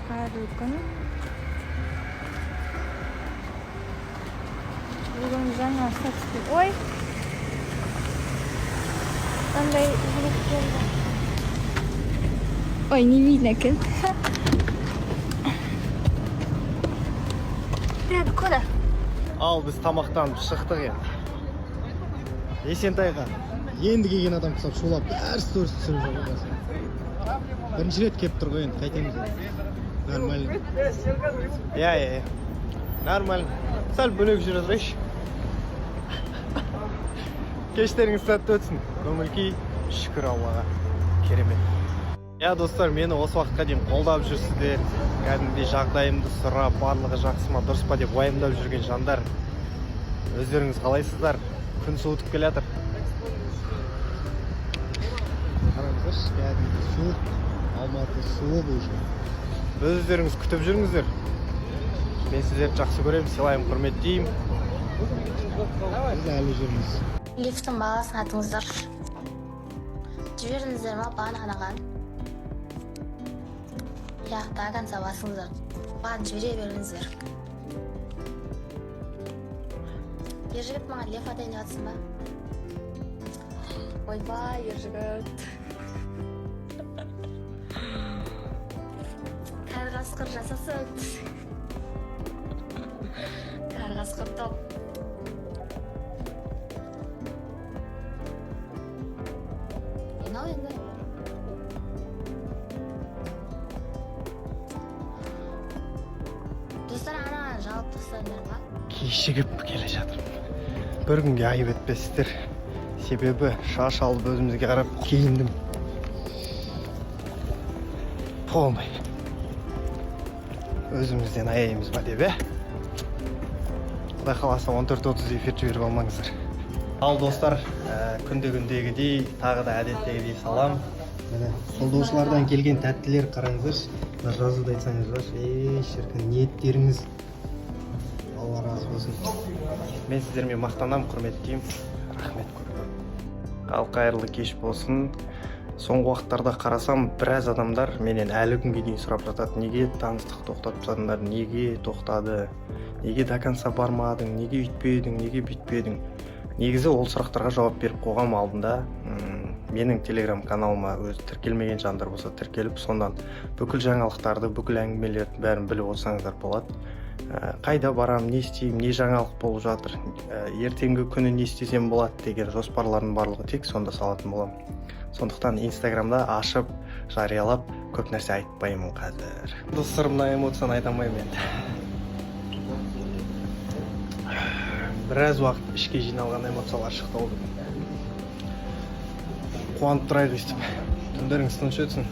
Қайырлы күн! Бүгін жаңа статуспен, ой, қандай жігіт келді! Ой, не видно екен. Привет, куда? Ал біз тамақтанып шықтық енді. Есентайға енді келген адам құсап, шулап, бәрі сторис түсіріп жүр ғой қазір. Бірінші рет келіп тұр ғой енді, қайтеміз енді. Нормально, иә, иә, иә, нормально. Сәл бөлек жүре тұрайыншы. Кештеріңіз сәтті өтсін! Көңіл күй, шүкір Аллаға, керемет. Иә, достар, мені осы уақытқа дейін қолдап жүрсіздер, кәдімгідей жағдайымды сұрап, барлығы жақсы ма, дұрыс па деп уайымдап жүрген жандар, өздеріңіз қалайсыздар? Күн суытып келе жатыр, Қараңыздаршы, кәдімгідей суық, Алматы суық уже. Өздеріңіз күтіп жүріңіздер. Мен сіздерді жақсы көремін, сыйлаймын, құрметтеймін. Біз әлі жүрміз. Лифттің бағасын айтыңыздаршы. Жібердіңіздер ма бағана? Иә, до конца басыңыздар, маған жібере беріңіздер. Ержігіт, маған лев атайын деп жатсың ба? Ойбай, Ержігіт, кәрі қасқыр жасасын, кәрі қасқыр топ. Мынау енді достар, ана жауап тастаңдар ма? Кешігіп келе жатырмын, бір күнге айып етпесіздер, себебі шаш алып, өзімізге қарап киіндім полный. Өзімізден аяймыз ба деп, иә. Құдай қаласа, 14:30 эфир, жіберіп алмаңыздар. Ал, достар, күнде күндегідей, тағы да әдеттегідей салам. Міне, қолдаушылардан келген тәттілер, қараңыздаршы. Мына жазуды айтсаңыздаршы, ей шіркін, ниеттеріңіз, Алла разы болсын. Мен сіздермен мақтанамын, құрметтеймін, рахмет көп көп. Ал, қайырлы кеш болсын! Соңғы уақыттарда қарасам, біраз адамдар менен әлі күнге дейін сұрап жатады: неге таныстық тоқтатып тастадыңдар, неге тоқтады, неге до конца бармадың, неге өйтпедің, неге бүйтпедің? Негізі ол сұрақтарға жауап беріп қойғам алдында. Менің телеграм каналыма өзі тіркелмеген жандар болса, тіркеліп, сондан бүкіл жаңалықтарды, бүкіл әңгімелердің бәрін біліп отырсаңыздар болады. Қайда барам, не істеймін, не жаңалық болып жатыр, ертеңгі күні не істесем болады деген жоспарлардың барлығы тек сонда салатын боламын. Сондықтан инстаграмда ашып жариялап, көп нәрсе айтпаймын қазір. Достар, мына эмоцияны айта алмаймын енді. Біраз уақыт ішке жиналған эмоциялар шықты ау бүгін. Қуанып тұрайық өйстіп. Түндеріңіз тыныш өтсін!